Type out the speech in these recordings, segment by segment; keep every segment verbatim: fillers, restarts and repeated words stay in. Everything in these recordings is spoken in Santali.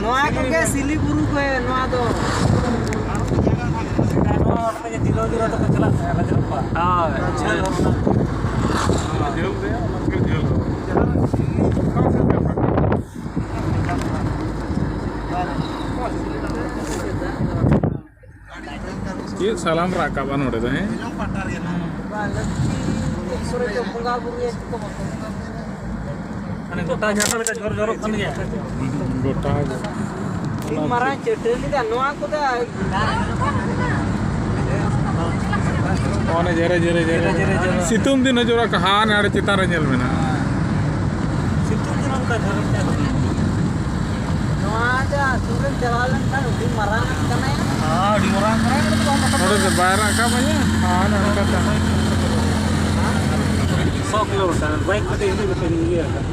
ᱱᱚᱣᱟ ᱠᱚᱜᱮ ᱥᱤᱞᱤ ᱵᱩᱨᱩ ᱠᱚ, ᱱᱚᱣᱟ ᱫᱚ᱾ ᱱᱚᱣᱟ ᱚᱱᱟ ᱡᱮ ᱫᱤᱱᱟᱹᱢ ᱫᱤᱱ ᱨᱮ ᱠᱚ ᱪᱟᱞᱟᱜ ᱠᱟᱱᱟ, ᱨᱟᱡᱽ ᱨᱟᱯᱯᱟ᱾ ᱦᱳᱭ᱾ ᱡᱷᱟᱹᱞ ᱦᱚᱨ ᱨᱮᱱᱟᱜ᱾ ᱡᱷᱟᱹᱞ ᱨᱮᱭᱟᱜ ᱚᱱᱟ ᱛᱮᱜᱮ ᱡᱷᱟᱹᱞ ᱦᱚᱨ᱾ ᱪᱮᱫ ᱥᱟᱞᱟᱢ ᱨᱟᱠᱟᱵᱟ ᱱᱚᱰᱮ ᱫᱚ, ᱦᱮᱸ? ᱵᱟᱝ, ᱞᱟᱹᱠᱛᱤ ᱠᱚᱨᱮ ᱫᱚ ᱵᱚᱸᱜᱟ ᱵᱩᱨᱩ ᱭᱟ ᱪᱮᱫ ᱠᱚ ᱵᱟᱠᱚ ᱵᱚᱸᱜᱟ ᱵᱩᱨᱩᱭᱟ᱾ ᱢᱟᱱᱮ ᱜᱚᱴᱟ ᱡᱟᱦᱟᱸ ᱞᱮᱠᱟ ᱡᱷᱚᱨ ᱡᱷᱚᱨᱚᱜ ᱠᱟᱱ ᱜᱮᱭᱟ᱾ ᱜᱚᱴᱟ ᱜᱮ᱾ ᱢᱤᱫ ᱢᱟᱨᱟᱝ ᱪᱟᱹᱴᱟᱹᱱᱤ ᱫᱚ ᱱᱚᱣᱟ ᱠᱚᱫᱚ᱾ ᱚᱱᱮ ᱡᱷᱮᱨᱮ, ᱡᱷᱮᱨᱮ, ᱡᱷᱮᱨᱮ᱾ ᱡᱷᱮᱨᱮ, ᱡᱷᱮᱨᱮ, ᱡᱷᱮᱨᱮ᱾ ᱥᱤᱛᱩᱝ ᱫᱤᱱ ᱦᱚᱸ ᱡᱚᱨᱟ ᱠᱚ ᱦᱟᱱᱮ ᱟᱲᱮ ᱪᱮᱛᱟᱱ ᱨᱮ ᱧᱮᱞ ᱢᱮᱱᱟᱜᱼᱟ᱾ ᱥᱤᱛᱩᱝ ᱫᱤᱱ ᱚᱱᱠᱟ ᱡᱷᱚᱨᱚᱜ ᱜᱮᱭᱟ᱾ ᱱᱚᱣᱟ ᱡᱟ ᱥᱩᱨ ᱨᱮᱢ ᱪᱟᱞᱟᱣ ᱞᱮᱱᱠᱷᱟᱱ ᱟᱹᱰᱤ ᱢᱟᱨᱟᱝ ᱠᱟᱱᱟᱭᱟ᱾ ᱦᱮᱸ, ᱟᱹᱰᱤ ᱢᱟᱨᱟᱝ ᱠᱟᱱᱟᱭᱟ᱾ ᱱᱚᱰᱮ ᱫᱚ ᱵᱟᱭ ᱨᱟᱠᱟᱵ ᱟᱭᱟ᱾ ᱦᱟᱱᱮ ᱚᱱᱠᱟ ᱛᱟᱦᱮᱸ᱾ ᱥᱚ ᱠᱤᱞᱳᱢᱤᱴᱟᱨ ᱵᱟᱭᱤᱠ ᱠᱚᱛᱮ ᱤᱫᱤ ᱠᱟᱛᱮ ᱤᱭᱟᱹ ᱟᱠᱟᱱᱟ᱾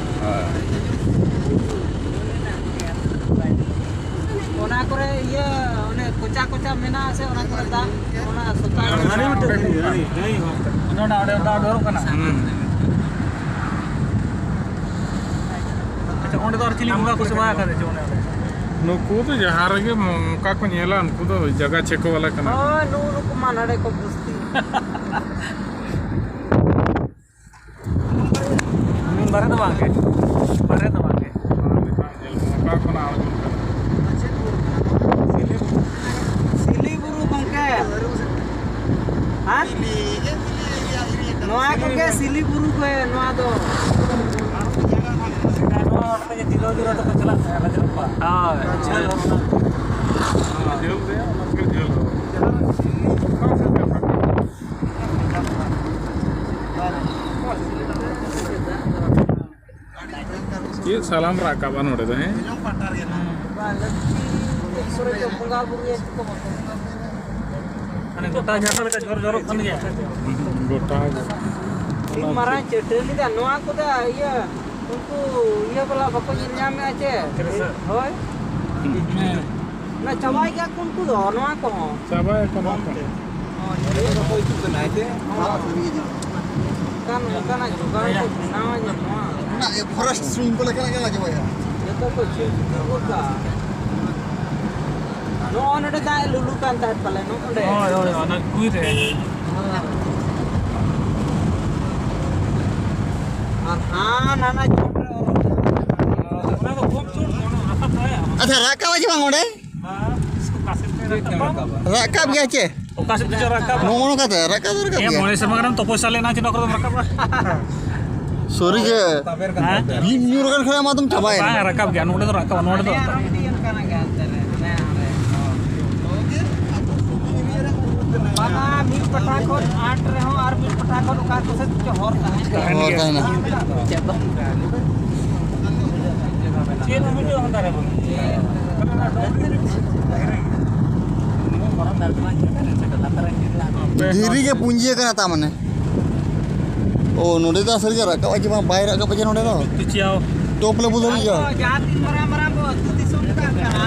ᱚᱱᱟ ᱠᱚᱨᱮ ᱤᱭᱟᱹ, ᱚᱱᱮ ᱠᱚᱪᱟ ᱠᱚᱪᱟ ᱢᱮᱱᱟᱜᱼᱟ ᱥᱮ, ᱚᱱᱟ ᱠᱚᱨᱮ ᱫᱟᱜ, ᱚᱱᱟ ᱥᱚᱛᱟ ᱦᱟᱹᱱᱤ ᱢᱤᱫᱴᱮᱱ ᱦᱟᱹᱱᱤ, ᱦᱟᱹᱱᱤ ᱦᱚᱸ᱾ ᱚᱱᱟ ᱚᱸᱰᱮ ᱫᱟᱜ ᱚᱰᱚᱠ ᱠᱟᱱᱟ᱾ ᱦᱩᱸ᱾ ᱟᱪᱪᱷᱟ, ᱚᱸᱰᱮ ᱫᱚ ᱟᱨ ᱪᱤᱞᱤ ᱵᱚᱸᱜᱟ ᱠᱚ ᱥᱮᱵᱟ ᱟᱠᱟᱫᱟ ᱪᱚ ᱚᱱᱮ ᱚᱸᱰᱮ? ᱱᱩᱠᱩ ᱫᱚ ᱡᱟᱦᱟᱸ ᱨᱮᱜᱮ ᱚᱱᱠᱟ ᱠᱚ ᱧᱮᱞᱟ, ᱩᱱᱠᱩ ᱫᱚ ᱡᱟᱭᱜᱟ ᱪᱷᱮᱠᱚ ᱵᱟᱞᱟ ᱠᱟᱱᱟ᱾ ᱦᱳᱭ, ᱱᱩᱜᱼᱩ ᱱᱩᱠᱩ ᱢᱟ ᱱᱚᱰᱮ ᱠᱚ ᱵᱩᱥᱛᱤ᱾ ᱵᱟᱨᱦᱮ ᱫᱚ ᱵᱟᱝ ᱜᱮ, ᱵᱟᱨᱦᱮ ᱫᱚ ᱵᱟᱝ ᱜᱮ᱾ ᱚᱠᱟ ᱠᱷᱚᱱᱟᱜ ᱟᱬᱜᱚᱱ ᱠᱟᱱᱟ? ᱥᱤᱞᱤ ᱵᱩᱨᱩ ᱜᱚᱢᱠᱮ᱾ ᱦᱮᱸ? ᱱᱚᱣᱟ ᱠᱚᱜᱮ ᱥᱤᱞᱤ ᱵᱩᱨᱩ ᱜᱮ, ᱱᱚᱣᱟ ᱫᱚ᱾ ᱱᱚᱣᱟ ᱚᱱᱟ ᱡᱮ ᱫᱤᱱᱟᱹᱢ ᱫᱤᱱ ᱨᱮ ᱠᱚ ᱪᱟᱞᱟᱜ ᱠᱟᱱᱟ, ᱨᱟᱡᱽ ᱨᱟᱯᱯᱟ᱾ ᱦᱳᱭ᱾ ᱡᱷᱟᱹᱞ ᱦᱚᱨ ᱨᱮᱱᱟᱜ᱾ ᱡᱷᱟᱹᱞ ᱨᱮᱭᱟᱜ ᱚᱱᱟ ᱛᱮᱜᱮ ᱡᱷᱟᱹᱞ ᱦᱚᱨ᱾ ᱪᱮᱫ ᱥᱟᱞᱟᱢ ᱨᱟᱠᱟᱵᱟ ᱱᱚᱰᱮ ᱫᱚ, ᱦᱮᱸ? ᱵᱟᱝ, ᱞᱟᱹᱠᱛᱤ ᱠᱚᱨᱮ ᱫᱚ ᱵᱚᱸᱜᱟ ᱵᱩᱨᱩ ᱭᱟ ᱪᱮᱫ ᱠᱚ ᱵᱟᱠᱚ ᱵᱚᱸᱜᱟ ᱵᱩᱨᱩᱭᱟ᱾ ᱢᱟᱱᱮ ᱜᱚᱴᱟ ᱡᱟᱦᱟᱸ ᱞᱮᱠᱟ ᱡᱷᱚᱨ ᱡᱷᱚᱨᱚᱜ ᱠᱟᱱ ᱜᱮᱭᱟ᱾ ᱜᱚᱴᱟ ᱜᱮ᱾ ᱢᱤᱫ ᱢᱟᱨᱟᱝ ᱪᱟᱹᱴᱟᱹᱱᱤ ᱫᱚ ᱱᱚᱣᱟ ᱠᱚᱫᱚ ᱤᱭᱟᱹ, ᱩᱱᱠᱩ ᱤᱭᱟᱹ ᱵᱟᱞᱟ ᱵᱟᱠᱚ ᱧᱮᱞ ᱧᱟᱢᱮᱫᱼᱟ ᱪᱮ? ᱦᱳᱭ᱾ ᱦᱮᱸ᱾ ᱚᱱᱟ ᱪᱟᱵᱟᱭ ᱜᱮᱭᱟ ᱠᱚ ᱩᱱᱠᱩ ᱫᱚ, ᱱᱚᱣᱟ ᱠᱚᱦᱚᱸ᱾ ᱪᱟᱵᱟᱭᱟᱠᱚ ᱱᱚᱣᱟ ᱠᱚ᱾ ᱦᱳᱭ, ᱱᱤᱭᱟᱹ ᱫᱚᱠᱚ ᱦᱤᱡᱩᱜ ᱠᱟᱱᱟ, ᱦᱮᱸ ᱪᱮ? ᱚᱱᱠᱟᱱ, ᱚᱱᱠᱟᱱᱟᱜ ᱡᱚᱜᱟᱲ ᱠᱚ ᱵᱮᱱᱟᱣᱟ ᱡᱮ ᱱᱚᱣᱟ᱾ ᱚᱱᱟ ᱮ ᱯᱷᱚᱨᱮᱥᱴ ᱥᱩᱭᱤᱝ ᱠᱚ ᱞᱮᱠᱟᱱᱟᱜ ᱜᱮ ᱞᱟᱡᱟᱣ ᱟᱭᱟ᱾ ᱡᱚᱛᱚ ᱠᱚ ᱪᱷᱤᱲ ᱪᱷᱤᱛᱤᱨ ᱜᱚᱫ ᱠᱟᱜᱼᱟ᱾ ᱫᱟᱜ ᱞᱩᱞᱩ ᱠᱟᱱ ᱛᱟᱦᱮᱸᱫ ᱯᱟᱞᱮ, ᱱᱚᱜᱼᱚ ᱱᱚᱰᱮ᱾ ᱦᱳᱭ, ᱦᱳᱭ, ᱚᱱᱟ ᱠᱩᱧ ᱨᱮ᱾ ᱟᱨ ᱦᱟᱱᱟ ᱱᱟᱱᱟ ᱪᱚᱴ ᱨᱮ ᱚᱨ᱾ ᱚᱱᱟ ᱫᱚ ᱠᱚᱢ ᱪᱚᱴ ᱨᱮ, ᱚᱱᱟ ᱨᱟᱠᱟᱵ ᱫᱟᱲᱮᱭᱟᱜᱼᱟ᱾ ᱟᱪᱪᱷᱟ, ᱨᱟᱠᱟᱵ ᱟᱪᱮ ᱵᱟᱝ ᱚᱸᱰᱮ? ᱦᱮᱸ, ᱚᱠᱟ ᱥᱮᱫ ᱛᱮ ᱨᱟᱠᱟᱵ? ᱨᱟᱠᱟᱵ ᱜᱮᱭᱟ ᱪᱮ? ᱚᱠᱟ ᱥᱮᱫ ᱛᱮᱪᱚ ᱨᱟᱠᱟᱵ? ᱱᱚᱜᱼᱚ ᱱᱚᱝᱠᱟ ᱛᱮ ᱨᱟᱠᱟᱵ ᱫᱚ ᱨᱟᱠᱟᱵ ᱦᱮᱸ, ᱜᱮᱭᱟ᱾ ᱢᱚᱬᱮ ᱥᱮᱨᱢᱟ ᱜᱟᱱᱮᱢ ᱛᱚᱯᱚᱥᱭᱟ ᱞᱮᱱᱟ, ᱪᱮᱫ ᱱᱚᱣᱟ ᱠᱚᱨᱮ ᱫᱚᱢ ᱨᱟᱠᱟᱵᱟ? ᱥᱟᱹᱨᱤ ᱜᱮ᱾ ᱦᱮᱸ? ᱵᱤᱢ ᱧᱩᱨ ᱟᱠᱟᱱ ᱠᱷᱟᱱ ᱟᱢᱟᱜ ᱫᱚᱢ ᱪᱟᱵᱟᱭᱮᱱᱟ᱾ ᱵᱟᱝ, ᱨᱟᱠᱟᱵ ᱜᱮᱭᱟ, ᱱᱚᱰᱮ ᱫᱚ ᱨᱟᱠᱟᱵᱟ, ᱱᱚᱰᱮ ᱫᱚ ᱨᱟᱠᱟᱵᱟ᱾ ᱵᱟᱝᱟ, ᱢᱤᱫ ᱯᱟᱴᱷᱟ ᱠᱷᱚᱱ ᱟᱴ ᱨᱮᱦᱚᱸ ᱟᱨ ᱢᱤᱫ ᱯᱟᱴᱷᱟ ᱠᱷᱚᱱ ᱚᱠᱟ ᱠᱚ ᱥᱮᱫ ᱪᱚ ᱦᱚᱨ ᱛᱟᱦᱮᱱ ᱠᱟᱱᱟ᱾ ᱦᱚᱨ ᱛᱟᱦᱮᱱᱟ᱾ ᱪᱮᱫ ᱦᱚᱸ ᱵᱟᱹᱱᱩᱜᱼᱟ ᱚᱱᱟ ᱫᱟᱨᱮ ᱵᱟᱹᱱᱩᱜᱼᱟ᱾ ᱫᱷᱤᱨᱤ ᱜᱮ ᱯᱩᱸᱡᱤ ᱟᱠᱟᱱᱟ ᱛᱟ ᱢᱟᱱᱮ᱾ ᱳ, ᱱᱚᱰᱮ ᱫᱚ ᱥᱟᱹᱨᱤ ᱜᱮ ᱨᱟᱠᱟᱵ ᱟᱪᱮ ᱵᱟᱝ, ᱵᱟᱭ ᱨᱟᱠᱟᱵ ᱟᱪᱮ ᱱᱚᱰᱮ ᱫᱚ᱾ ᱪᱮᱫ ᱪᱮᱫ ᱟᱣ? ᱴᱚᱯ ᱞᱮᱵᱩᱞ ᱫᱷᱟᱹᱵᱤᱡ ᱜᱮ᱾ ᱡᱟᱦᱟᱸ ᱛᱤᱱ ᱢᱟᱨᱟᱝ ᱢᱟᱨᱟᱝ ᱵᱚ ᱟᱹᱛᱩ ᱫᱤᱥᱚᱢ ᱠᱟᱱ ᱠᱟᱱᱟ,